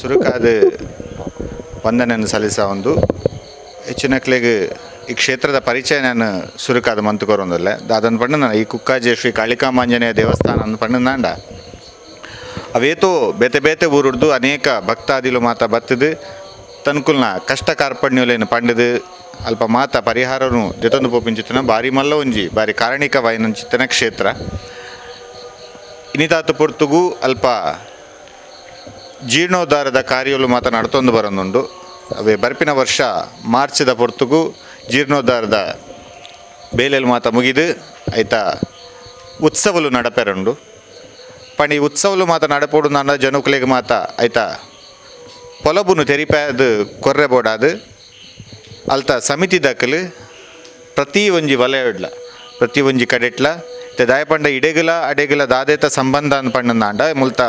ಸುರುಕಾದ ವಂದನೆಯನ್ನು ಸಲ್ಲಿಸಾವೊಂದು ಹೆಚ್ಚಿನಕ್ಲೆಗ್ ಈ ಕ್ಷೇತ್ರದ ಪರಿಚಯ ನಾನು ಸುರುಕಾದ ಮಂತು ಕೊರೊಂದುಲ್ಲೆ. ದಾದನ್ ಪಂಡ ಈ ಕುಕ್ಕಾಜೆ ಶ್ರೀ ಕಾಳಿಕಾಮಾಂಜನೇಯ ದೇವಸ್ಥಾನ ಪಂಡ ಅವೇತೋ ಬೇತೆ ಬೇತೆ ಊರುಡ್ದು ಅನೇಕ ಭಕ್ತಾದಿಲು ಮಾತ ಬತ್ತದು ತನ್ಕುಲ್ನ ಕಷ್ಟ ಕಾರ್ಪಣ್ಯಲೇನು ಪಂಡದು ಅಲ್ಪ ಮಾತ ಪರಿಹಾರನು ದೆತೊಂದು ಪೋಪಿಂಚಿತ್ತನ ಬಾರಿ ಮಲ್ಲ ಒಂಜಿ ಬಾರಿ ಕಾರಣಿಕವಾಯಿನಂಚಿತ್ತನ ಕ್ಷೇತ್ರ. ಇನಿತಾತು ಪೊರ್ತುಗು ಅಲ್ಪ ಜೀರ್ಣೋದ್ಧಾರದ ಕಾರ್ಯಲು ಮಾತ ನಡತೊಂದು ಬರೊಂದುಂಡು. ಅವೇ ಬರ್ಪಿನ ವರ್ಷ ಮಾರ್ಚ್ದ ಪೊರ್ತುಗು ಜೀರ್ಣೋದ್ಧಾರದ ಬೇಲೆಲು ಮಾತ ಮುಗಿದು ಐತ ಉತ್ಸವಲು ನಡಪೆರುಂಡು. ಪಂಡ ಈ ಉತ್ಸವಲು ಮಾತ ನಡಪೊಡು ನಾಂಡ ಜನಕುಲೆಗ್ ಮಾತ ಐತ ಪೊಲಬುನು ತೆರಿಪಾದ್ ಕೊರ್ರೆ ಬೋಡಾದ್ ಅಲ್ತ ಸಮಿತಿ ದಾಕಲು ಪ್ರತಿ ಒಂಜಿ ವಲಯಡ್ಲ ಪ್ರತಿ ಒಂಜಿ ಕಡೆಟ್ಲ ಇತ್ತೆ ದಾಯ ಪಂಡ ಇಡೆಗಲ ಅಡೆಗಲ ದಾದೇತ ಸಂಬಂಧ ಪಂಡಂದಾಂಡ ಮುಲ್ತ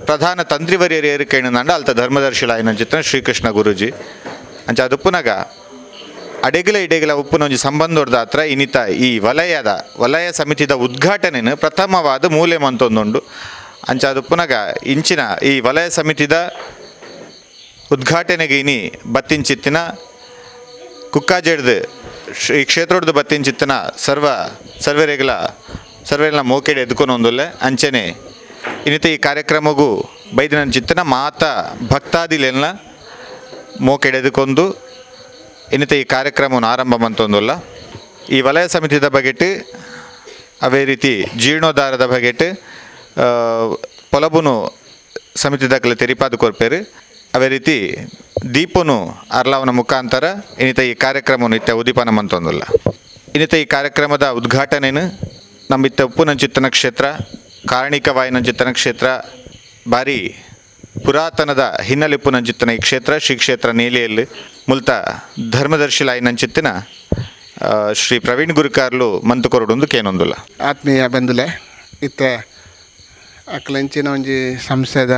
ಪ್ರಧಾನ ತಂತ್ರಿವರ್ಯರು ಏರುಕೇಣಂದಾಂಡ ಅಲ್ತ ಧರ್ಮದರ್ಶಿಲಾಯಿನ ಚಿತ್ರ ಶ್ರೀಕೃಷ್ಣ ಗುರೂಜಿ ಅಂಚ ಅದು ಉಪ್ಪುನಗ ಅಡೆಗಲ ಇಡೆಗಲ ಉಪ್ಪುನ ಒಂಜಿ ಸಂಬಂಧೊಡ್ದಾತ್ರ ಇನಿತ ಈ ವಲಯದ ವಲಯ ಸಮಿತಿದ ಉದ್ಘಾಟನೆನು ಪ್ರಥಮವಾದ ಮೂಲೆ ಮಂತೊಂದುಂಡು. ಅಂಚ ಅದು ಉಪ್ಪುನಗ ಇಂಚಿನ ಈ ವಲಯ ಸಮಿತಿದ ಉದ್ಘಾಟನೆಗೆ ಇನಿ ಬತ್ತಿಂಚಿತ್ತಿನ ಕುಕ್ಕಾಜೆಡ್ದು ಈ ಕ್ಷೇತ್ರಡ್ದು ಬತ್ತಿಂಚಿತ್ತಿನ ಸರ್ವ ಸರ್ವೆರೆಗ್ಲ ಸರ್ವೆರ್ನ ಮೋಕೆಡ್ ಎದ್ಕೊನೊಂದುಲ್ಲೆ. ಅಂಚನೆ ಇನ್ನಿತ ಈ ಕಾರ್ಯಕ್ರಮಗೂ ಬೈದಿನಂಚಿತ್ತಿನ ಮಾತ ಭಕ್ತಾದಿಲೆಲ್ಲ ಮೋಕೆಡ್ ಎದ್ಕೊಂದು ಇನ್ನಿತ ಈ ಕಾರ್ಯಕ್ರಮವನ್ನು ಆರಂಭ ಮಂತೊಂದುಲ್ಲ. ಈ ವಲಯ ಸಮಿತಿದ ಬಗೆಟ್ ಅವೇ ರೀತಿ ಜೀರ್ಣೋದ್ಧಾರದ ಬಗೆಟ್ ಪೊಲಬುನು ಸಮಿತಿ ದಾಖಲೆ ತೆರಿಪಾದ ಕೊರ್ಪೇರು. ಅವೇ ರೀತಿ ದೀಪನು ಅರ್ಲಾವನ ಮುಖಾಂತರ ಇನ್ನಿತ ಈ ಕಾರ್ಯಕ್ರಮವನ್ನು ಇತ್ತ ಉದೀಪನ ಮಂತೊಂದುಲ್ಲ. ಇನ್ನಿತ ಈ ಕಾರ್ಯಕ್ರಮದ ಉದ್ಘಾಟನೆನು ನಮ್ಮಿತ್ತ ಉಪ್ಪುನಂಚಿತ್ತನ ಕ್ಷೇತ್ರ ಕಾರಣಿಕವಾಯಿನಂಚಿತ್ತನ ಕ್ಷೇತ್ರ ಬಾರಿ ಪುರಾತನದ ಹಿನ್ನೆಲೆ ಉಪ್ಪುನಂಚಿತ್ತನ ಈ ಕ್ಷೇತ್ರ ಶ್ರೀ ಕ್ಷೇತ್ರ ನೀಲಿಯಲ್ಲಿ ಮುಲ್ತ ಧರ್ಮದರ್ಶಿಲಾಯಿನಂಚಿತ್ತಿನ ಶ್ರೀ ಪ್ರವೀಣ್ ಗುರುಕಾರ್ಲು ಮಂತುಕೊರಡುಂದು ಕೇನೊಂದುಲ್ಲ. ಆತ್ಮೀಯ ಬಂಧುಲೆ, ಇತ್ತೆ ಅಕ್ಲೆಂಚಿನ ಒಂಜಿ ಸಂಸ್ಥೆದ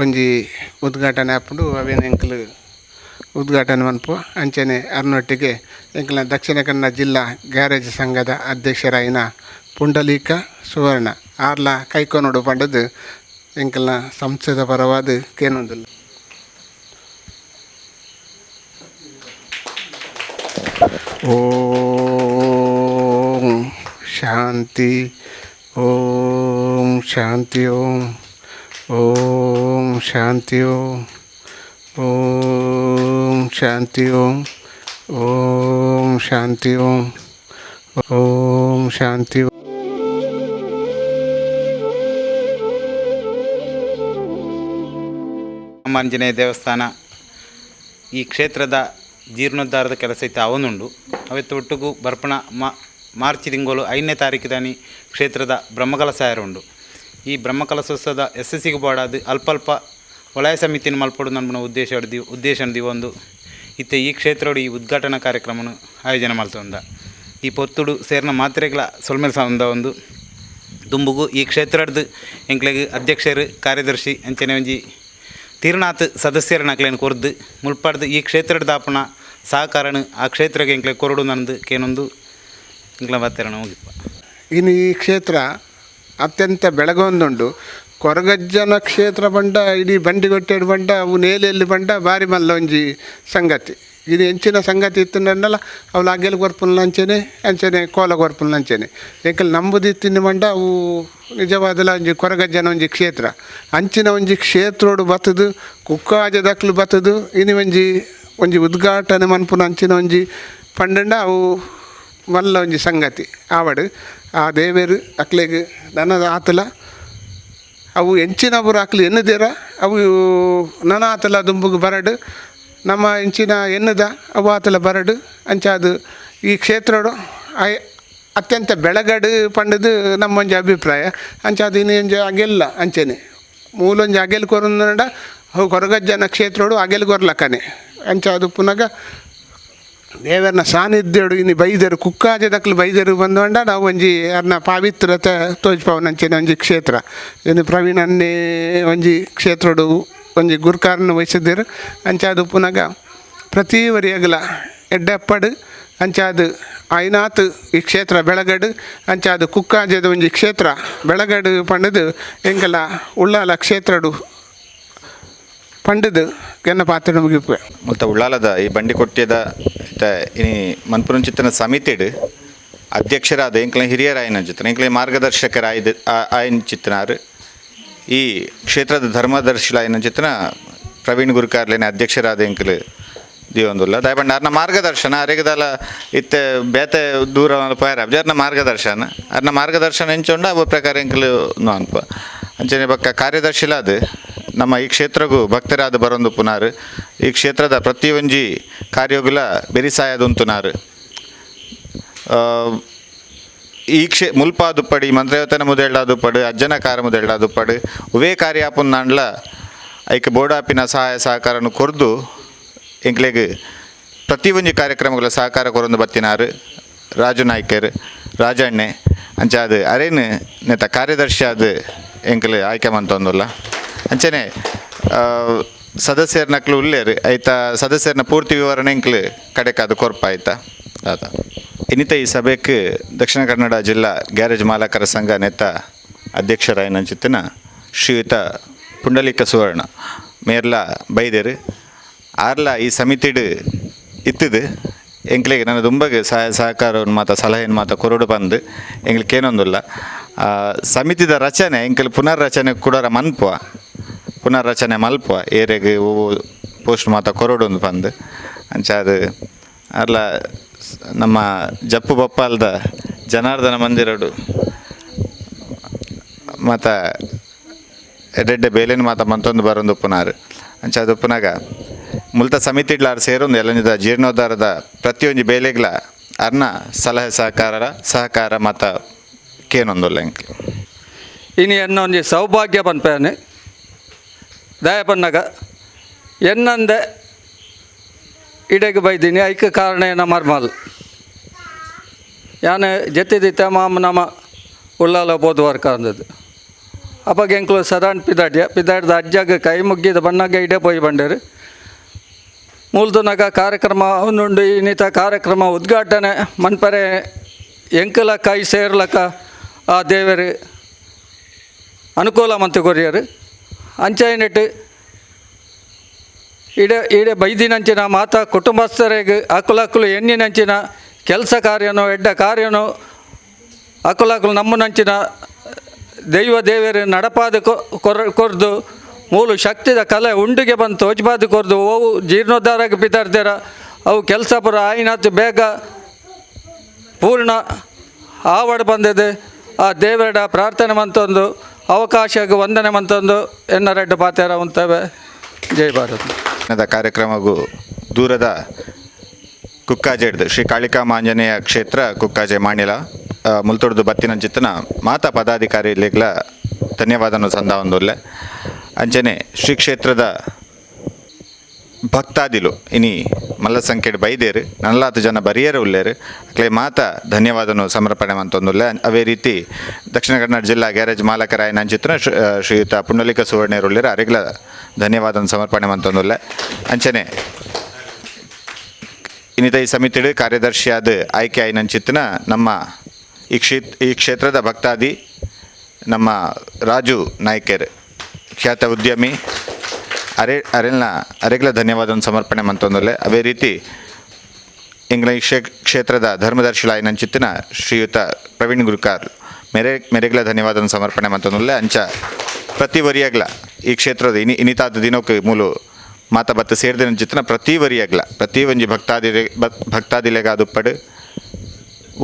ಒಂಜಿ ಉದ್ಘಾಟನೆ ಆಪುಂಡು. ಅವೇನು ಎಂಕ್ಲು ಉದ್ಘಾಟನೆ ಮನ್ಪು ಅಂಚನೆ ಅರ್ನೊಟ್ಟಿಗೆ ಎಂಕ್ಲ ದಕ್ಷಿಣ ಕನ್ನಡ ಜಿಲ್ಲಾ ಗ್ಯಾರೇಜ್ ಸಂಘದ ಅಧ್ಯಕ್ಷರಾಯಿನ ಪುಂಡಲೀಕ ಸುವರ್ಣ ಆರ್ಲ ಕೈಕೊನೋಡು ಪಂಡದು ಎಂಕಲ್ನ ಸಂಸ್ಥೆದ ಪರವಾದ ಕೇನೊಂದುಲ್ಲ. ಓಂ ಶಾಂತಿ, ಓಂ ಶಾಂತಿ, ಓಂ ಓಂ ಶಾಂತಿ, ಓಂ ಓಂ ಶಾಂತಿ, ಓಂ ಓಂ ಶಾಂತಿ, ಓಂ ಓಂ ಶಾಂತಿ. ಆಂಜನೇಯ ದೇವಸ್ಥಾನ ಈ ಕ್ಷೇತ್ರದ ಜೀರ್ಣೋದ್ಧಾರದ ಕೆಲಸ ಇತ್ತು ಅವನುಂಡು. ಅವೆತ್ತ ಒಟ್ಟುಗು ಬರ್ಪಣ ಮಾರ್ಚ್ ತಿಂಗಳು 5ನೇ ತಾರೀಕು ದಾನಿ ಕ್ಷೇತ್ರದ ಬ್ರಹ್ಮಕಲಶ ಉಂಡು. ಈ ಬ್ರಹ್ಮಕಲಶೋತ್ಸವದ ಯಶಸ್ಸಿಗೆ ಬೋಡಾದು ಅಲ್ಪ ವಲಯ ಸಮಿತಿನ ಮಲ್ಪೊಡು ನಮ್ಮ ಉದ್ದೇಶ ಉದ್ದೇಶ ಒಂದು ಇತ್ತೆ ಈ ಕ್ಷೇತ್ರೋಡು ಈ ಉದ್ಘಾಟನಾ ಕಾರ್ಯಕ್ರಮವನ್ನು ಆಯೋಜನೆ ಮಲ್ತೊಂದ. ಈ ಪೊತ್ತುಡು ಸೇರಿನ ಮಾತ್ರೆಗಳ ಸೊಲ್ಮೆಲ್ ಸಂದ ಒಂದು ದುಂಬುಗು ಈ ಕ್ಷೇತ್ರದ ಎಂಕ್ಲೆಗ್ ಅಧ್ಯಕ್ಷರು ಕಾರ್ಯದರ್ಶಿ ಅಂಚನೆ ಒಂಜಿ ತೀರ್ನಾಥ್ ಸದಸ್ಯರನ್ನ ಅಕ್ಲೆನ್ ಕೊರ್ದು ಮುಲ್ಪಾಡ್ದು ಈ ಕ್ಷೇತ್ರದ ದಾಪನ ಸಹಕಾರನ ಆ ಕ್ಷೇತ್ರಕ್ಕೆ ಎಂಕ್ಲೆ ಕೊರಡು ನಂದು ಕೇನೊಂದು ಎಂಕ್ಲ ಬತ್ತೆರಣ ಹೋಗಿಪ್ಪ. ಇನ್ನು ಈ ಕ್ಷೇತ್ರ ಅತ್ಯಂತ ಬೆಳಗೊಂದುಂಡು. ಕೊರಗಜ್ಜನ ಕ್ಷೇತ್ರ ಬಂಡ ಇಡೀ ಬಂಡಿಗೊಟ್ಟೆಡು ಬಂಡ ಅವು ನೇಲೆಯಲ್ಲಿ ಬಂಡ ಬಾರಿ ಮಲ್ಲ ಒಂಜಿ ಸಂಗತಿ. ಇದು ಎಂಚಿನ ಸಂಗತಿ ಇತ್ತು ಅವಳು ಅಗೆಲ್ ಕೊರ್ಪುಲ್ ಅಂಚೆನೆ ಅಂಚೆನೆ ಕೋಲ ಕೊರ್ಪುಲ್ ಅಂಚೆನೆ ಎಂಕಲ್ ನಂಬುದಿತ್ತಿನ ಬಂಡ ಅವು ನಿಜವಾದಲ ಒಂಜಿ ಕೊರಗಜ್ಜನ ಒಂಜಿ ಕ್ಷೇತ್ರ. ಅಂಚಿನ ಒಂಜಿ ಕ್ಷೇತ್ರೋಡು ಬತ್ತದು ಕುಕ್ಕಾಜ ದಕ್ಲು ಬತ್ತದು ಇನಿ ಒಂಜಿ ಒಂಜಿ ಉದ್ಘಾಟನೆ ಮನ್ಪುನ ಅಂಚಿನ ಒಂಜಿ ಪಂಡಂಡ ಅವು ಮಲ್ಲ ಒಂಜಿ ಸಂಗತಿ ಆವಡು. ಆ ದೇವೇರು ಅಕ್ಲೆಗ್ ನನ ಆತಲ ಅವು ಎಂಚಿನ ಪೂರ ಅಕ್ಲು ಎನ್ನುದೇರ ಅವು ನನ ಆತಲ ದುಂಬುಗು ಬರಡು ನಮ್ಮ ಎಂಚಿನ ಎನ್ನುದ ಅವು ಆತಲ ಬರಡು ಅಂಚಾದು ಈ ಕ್ಷೇತ್ರಡು ಅತ್ಯಂತ ಬೆಳಗಡು ಪಂಡದು ನಮ್ಮೊಂಜಿ ಅಭಿಪ್ರಾಯ. ಅಂಚಾದು ಇನ್ನು ಒಂಜಿ ಅಗೆಲ್ಲ ಅಂಚೆನೆ ಮೂಲೊಂಜಿ ಅಗೆಲ್ ಕೊರಂಡ ಅವು ಕೊರಗಜ್ಜನ ಕ್ಷೇತ್ರಡು ಅಗೆಲ್ ಕೊರ್ಲಕ್ಕನೆ ಅಂಚಾದು ಪುನಗ ದೇವರನ ಸಾನ್ನಿಧ್ಯೋಡು ಇನ್ನು ಬೈದರು ಕುಕ್ಕಾಜೆ ದಕ್ಲು ಬೈದರು ಬಂದೊಂಡ ನಾವು ಒಂಜಿ ಅರ್ನ ಪಾವಿತ್ರತೆ ತೋಜ್ಪಾವನ ಅಂಚಿನ ಒಂಜಿ ಕ್ಷೇತ್ರ. ಇನ್ನು ಪ್ರವೀಣ್ ಅನ್ನೇ ಒಂಜಿ ಕ್ಷೇತ್ರಡು ಒಂಜಿ ಗುರ್ಕಾರನ ವಹಿಸಿದ್ದೀರು. ಅಂಚಾದು ಪುನಗ ಪ್ರತಿ ವರಿಯಗಲ ಎಡ್ಡೆಪ್ಪಡು ಅಂಚಾದು ಐನಾತ್ ಈ ಕ್ಷೇತ್ರ ಬೆಳಗಡು ಅಂಚಾದು ಕುಕ್ಕಾಜೆದ ಒಂಜಿ ಕ್ಷೇತ್ರ ಬೆಳಗಡು ಪಂಡದು ಎಂಕಲ ಉಳ್ಳಾಲ ಕ್ಷೇತ್ರಡು ಪಂಡದು ಎನ್ನ ಪಾತ್ರ ಮುಗಿಪುವೆ. ಮುಲ್ತ ಉಳ್ಳಾಲದ ಈ ಬಂಡಿಕೊಟ್ಯದ ಇತ್ತ ಇನಿ ಮನ್ಪುನಂಚಿತ್ತಿನ ಸಮಿತಿಡ್ ಅಧ್ಯಕ್ಷರಾದ ಎಂಕ್ಲ ಹಿರಿಯರಾಯಿನಂಚಿತ್ತಿನ ಎಂಕ್ಲೆ ಮಾರ್ಗದರ್ಶಕರಾಯ್ದು ಆಯಿನಂಚಿತ್ತಿನಾರ್, ಈ ಕ್ಷೇತ್ರದ ಧರ್ಮದರ್ಶಿಲಾಯಿನಂಚಿತ್ತಿನ ಪ್ರವೀಣ್ ಗುರುಕಾರ್ಲೆನ ಅಧ್ಯಕ್ಷರಾದ ಎಂಕ್ಲು ದೀವೊಂದುಲ್ಲ. ದಾಯೆ ಪಂಡ ಅರ್ನ ಮಾರ್ಗದರ್ಶನ ಅರೆಗದಾಲ ಇತ್ತೆ ಬೇತೆ ದೂರ ಪೋಯರ ಅರ್ನ ಮಾರ್ಗದರ್ಶನ, ಅರ್ನ ಮಾರ್ಗದರ್ಶನ ಎಂಚುಂಡ ಅವು ಪ್ರಕಾರ ಎಂಕ್ಲು ಅನ್ಪ. ಅಂಚನೆ ಬೊಕ್ಕ ಕಾರ್ಯದರ್ಶಿಲಾದ ನಮ್ಮ ಈ ಕ್ಷೇತ್ರಗೂ ಭಕ್ತರಾದ ಬರೊಂದು ಪುನಾರ್, ಈ ಕ್ಷೇತ್ರದ ಪ್ರತಿಯೊಂಜಿ ಕಾರ್ಯೋಗುಲ ಬೆರಿಸಾಯದುಂತುನಾರ್. ಈ ಮುಲ್ಪಾದುಪ್ಪಡಿ ಮಂತ್ರಯೋತನ ಮುದೆಲ್ಡಾದುಪ್ಪಡು, ಅಜ್ಜನ ಕಾರ ಮುದೆಲ್ಡಾದುಪ್ಪಡು, ಉವೇ ಕಾರ್ಯಾಪುನ್ನಾಂಡ್ಲ ಐಕ್ ಬೋಡಾಪಿನ ಸಹಾಯ ಸಹಕಾರನು ಕೊರ್ದು ಎಂಕ್ಲೆಗ್ ಪ್ರತಿ ಒಂಜಿ ಕಾರ್ಯಕ್ರಮಗಳ ಸಹಕಾರ ಕೊರೊಂದು ಬತ್ತಿನಾರು ರಾಜು ನಾಯ್ಕರ್ ರಾಜಣ್ಣೆ. ಅಂಚಾದ್ ಅರೇನು ನೆತ್ತ ಕಾರ್ಯದರ್ಶಿ ಆದ್ ಎಂಕ್ಲೆ ಆಯ್ಕೆ ಮಂತೊಂದುಲ್ಲ. ಅಂಚನೆ ಸದಸ್ಯರ್ನಕ್ಲು ಉಲ್ಲೇರು, ಐತ ಸದಸ್ಯರ್ನ ಪೂರ್ತಿ ವಿವರಣೆ ಎಂಕ್ಲು ಕಡೆಕಾದ ಕೊರ್ಪ ಆಯ್ತಾ ದಾದ. ಇನ್ನಿತ ಈ ಸಭೆಕ್ ದಕ್ಷಿಣ ಕನ್ನಡ ಜಿಲ್ಲಾ ಗ್ಯಾರೇಜ್ ಮಾಲಕರ ಸಂಘ ನೆತ್ತ ಅಧ್ಯಕ್ಷರಾಯನಂಚಿತ್ತಿನ ಶ್ರೀಯುತ ಪುಂಡಲೀಕ ಸುವರ್ಣ ಮೇರ್ಲ ಬೈದೇರು. ಆರ್ಲ ಈ ಸಮಿತಿಡ್ ಇತ್ತಿದು ಎಂಕ್ಲೆಗ್ ನನ್ನ ದುಂಬಗ್ ಸಹಾಯ ಸಹಕಾರವನ್ನು ಮಾತ ಸಲಹೆಯನ್ನು ಮಾತ ಕೊರಡು ಬಂದು ಎಂಕ್ಲಿಗೆ ಏನೊಂದುಲ್ಲ. ಸಮಿತಿದ ರಚನೆ ಎಂಕಲ್ ಪುನರ್ ರಚನೆ ಕೂಡ ಮನ್ಪುವ, ಪುನರ್ರಚನೆ ಮಲ್ಪುವ, ಏರೆಗ್ ಒವು ಪೋಸ್ಟ್ ಮಾತ ಕೊರಡು ಬಂದು. ಅಂಚ ಅದು ಅರ್ಲ ನಮ್ಮ ಜಪ್ಪು ಬಪ್ಪಾಲ್ದ ಜನಾರ್ದನ ಮಂದಿರಡು ಮಾತ ಎಡ್ಡೆಡ್ಡೆ ಬೇಲೆನ್ ಮಾತ ಮಂತೊಂದು ಬರೊಂದು ಉಪ್ಪುನಾರು. ಅಂಚ ಅದು ಉಪ್ಪುನಾಗ ಮುಲ್ತ ಸಮಿತಿಡ್ಲಾರ್ ಸೇರೊಂದು ಎಲ್ಲನಿದ ಜೀರ್ಣೋದ್ಧಾರದ ಪ್ರತಿಯೊಂಜಿ ಬೇಲೆಗ್ಲ ಅರ್ನ ಸಲಹೆ ಸಹಕಾರ ಮಾತ ಕೇನೊಂದುಲ್ಲ ಎಂಕ್ಲು. ಇನಿ ಎನ್ನ ಒಂಜಿ ಸೌಭಾಗ್ಯ ಪನ್ಪೇನೆ ದಯ ಪನ್ನಗ ಎನ್ನಂದೆ ಇಡೆಗ್ ಬೈದಿನಿ. ಐಕ್ ಕಾರಣ ಏನ ಮರ್ಮಲ್ ಯಾನ್ ಜೆತ್ತಿದಿತ್ತ ಮಾಮ ನಮ ಉಳ್ಳಾಲ ಬೋದುವರ್ಕ ಅಂದದ್ದು. ಅಪಗ ಎಂಕ್ಲು ಸದಾನ್ ಪಿದಾಡ್ಯ ಪಿದಾಡ್ದ ಅಜ್ಜಗ್ ಕೈ ಮುಗ್ಗಿದ ಬಣ್ಣಗ ಇಡೆ ಪೋಯಿ ಬಂಡೇರು. ಮೂಲ್ದುನಗ ಕಾರ್ಯಕ್ರಮ ಉಂಡು. ಇನ್ನಿತ ಕಾರ್ಯಕ್ರಮ ಉದ್ಘಾಟನೆ ಮನ್ಪರೆ ಎಂಕಲ ಕೈ ಸೇರ್ಲಕ ಆ ದೇವರು ಅನುಕೂಲ ಮಂತು ಕೊರಿಯರು. ಅಂಚೈನಿಟ್ಟು ಇಡೆ ಇಡೆ ಬೈದಿನಂಚಿನ ಮಾತಾ ಕುಟುಂಬಸ್ಥರಿಗೆ ಅಕುಲಕುಲು ಎಣ್ಣಿನಂಚಿನ ಕೆಲಸ ಕಾರ್ಯನೋ ಎಡ್ಡ ಕಾರ್ಯನೋ ಅಕುಲಕುಲು ನಮ್ಮನಂಚಿನ ದೈವ ದೇವರು ನಡಪಾದ ಕೊರ್ದು ಮೂಲು ಶಕ್ತಿದ ಕಲೆ ಉಂಡಿಗೆ ಬಂದು ತೋಜ್ಬಾದು ಕೊರ್ದು ಅವು ಜೀರ್ಣೋದ್ಧಾರಕ್ಕೆ ಬಿದ್ದಾರ್ದಿರ ಅವು ಕೆಲಸ ಪೂರ ಆಯಿನಾತು ಬೇಗ ಪೂರ್ಣ ಆವಡ್ ಬಂದಿದೆ. ಆ ದೇವರ ಪ್ರಾರ್ಥನೆ ಮಂತೊಂದು ಅವಕಾಶಕ್ಕೆ ವಂದನೆ ಮಂತೊಂದು ಎನ್ನ ರೆಡ್ಡು ಪಾತೇರ ಉಂತವೆ. ಜೈ ಭಾರತ್. ಕಾರ್ಯಕ್ರಮಗೂ ದೂರದ ಕುಕ್ಕಾಜೆಡ್ದು ಶ್ರೀ ಕಾಳಿಕಾ ಮಾಂಜನೇಯ ಕ್ಷೇತ್ರ ಕುಕ್ಕಾಜೆ ಮಾಣಿಲ ಮುಲ್ತೊಡ್ದು ಬತ್ತಿನಂಚಿತ್ತನ ಮಾತಾ ಪದಾಧಿಕಾರಿಲೆಗ್ಲ ಧನ್ಯವಾದನು ಸಂದಾವೊಂದುಲ್ಲೆ. ಅಂಚನೆ ಶ್ರೀ ಕ್ಷೇತ್ರದ ಭಕ್ತಾದಿಲು ಇನಿ ಮಲ್ಲ ಸಂಖ್ಯೆಡ್ ಬೈದೇರು, ನಲ್ಲಾತು ಜನ ಬರಿಯರು ಉಲ್ಲೇರು, ಅಕ್ಲೆ ಮಾತಾ ಧನ್ಯವಾದನು ಸಮರ್ಪಣೆ ಮಂತೊಂದುಲ್ಲೆ. ಅವೇ ರೀತಿ ದಕ್ಷಿಣ ಕನ್ನಡ ಜಿಲ್ಲಾ ಗ್ಯಾರೇಜ್ ಮಾಲಕರಾಯ ನಂಚಿತ್ರ ಶ್ರೀಯುತ ಪುಂಡಲೀಕ ಸುವರ್ಣೇರು ಉಲ್ಲೇರು, ಅರೆಗ್ಲ ಧನ್ಯವಾದನು ಸಮರ್ಪಣೆ ಮಂತೊಂದುಲ್ಲೆ. ಅಂಚನೆ ಇನ್ನಿತ ಈ ಸಮಿತಿಡು ಕಾರ್ಯದರ್ಶಿಯಾದ ಆಯ್ಕೆ ಆಯ್ನಂಚಿತ್ತಿನ ನಮ್ಮ ಈ ಕ್ಷೇತ್ರದ ಭಕ್ತಾದಿ ನಮ್ಮ ರಾಜು ನಾಯ್ಕರ್ ಖ್ಯಾತ ಉದ್ಯಮಿ ಅರೆ ಅರೆಲ್ನ ಅರೆಗ್ಲ ಧನ್ಯವಾದವನ್ನು ಸಮರ್ಪಣೆ ಮಂತೊಂದುಲ್ಲೆ. ಅದೇ ರೀತಿ ಇಂಗ್ಲ ಈ ಕ್ಷೇತ್ರದ ಧರ್ಮದರ್ಶಿಲಾಯನಂಚಿತ್ತಿನ ಶ್ರೀಯುತ ಪ್ರವೀಣ್ ಗುರುಕಾರ್ ಮೆರೆಗ್ಲ ಧನ್ಯವಾದವನ್ನು ಸಮರ್ಪಣೆ ಮಂತೊಂದುಲ್ಲೆ. ಅಂಚ ಪ್ರತಿ ವರಿಯಾಗ್ಲ ಈ ಕ್ಷೇತ್ರದ ಇನಿತಾದ ದಿನಕ್ಕೆ ಮೂಲು ಮಾತ ಬತ್ತ ಸೇರ್ದಿನಂಚಿತ್ತಿನ ಪ್ರತಿ ವರಿಯಾಗ್ಲ ಪ್ರತಿ ಒಂಜಿ ಭಕ್ತಾದಿಲೆಗಾದುಪ್ಪಡು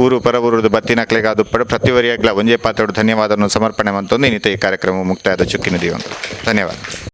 ಊರು ಪರ ಊರುದು ಬತ್ತಿನಕ್ಲೆಗಾದುಪ್ಪಡು ಪ್ರತಿ ವರಿಯಾಗ್ಲ ಒಂಜೇ ಪಾತ್ರೋಡು ಧನ್ಯವಾದವನ್ನು ಸಮರ್ಪಣೆ ಮಂತೊಂದು ಇನ್ನಿತ ಈ ಕಾರ್ಯಕ್ರಮ ಮುಕ್ತಾಯದ ಚುಕ್ಕಿನ ದಿವಂತ. ಧನ್ಯವಾದ.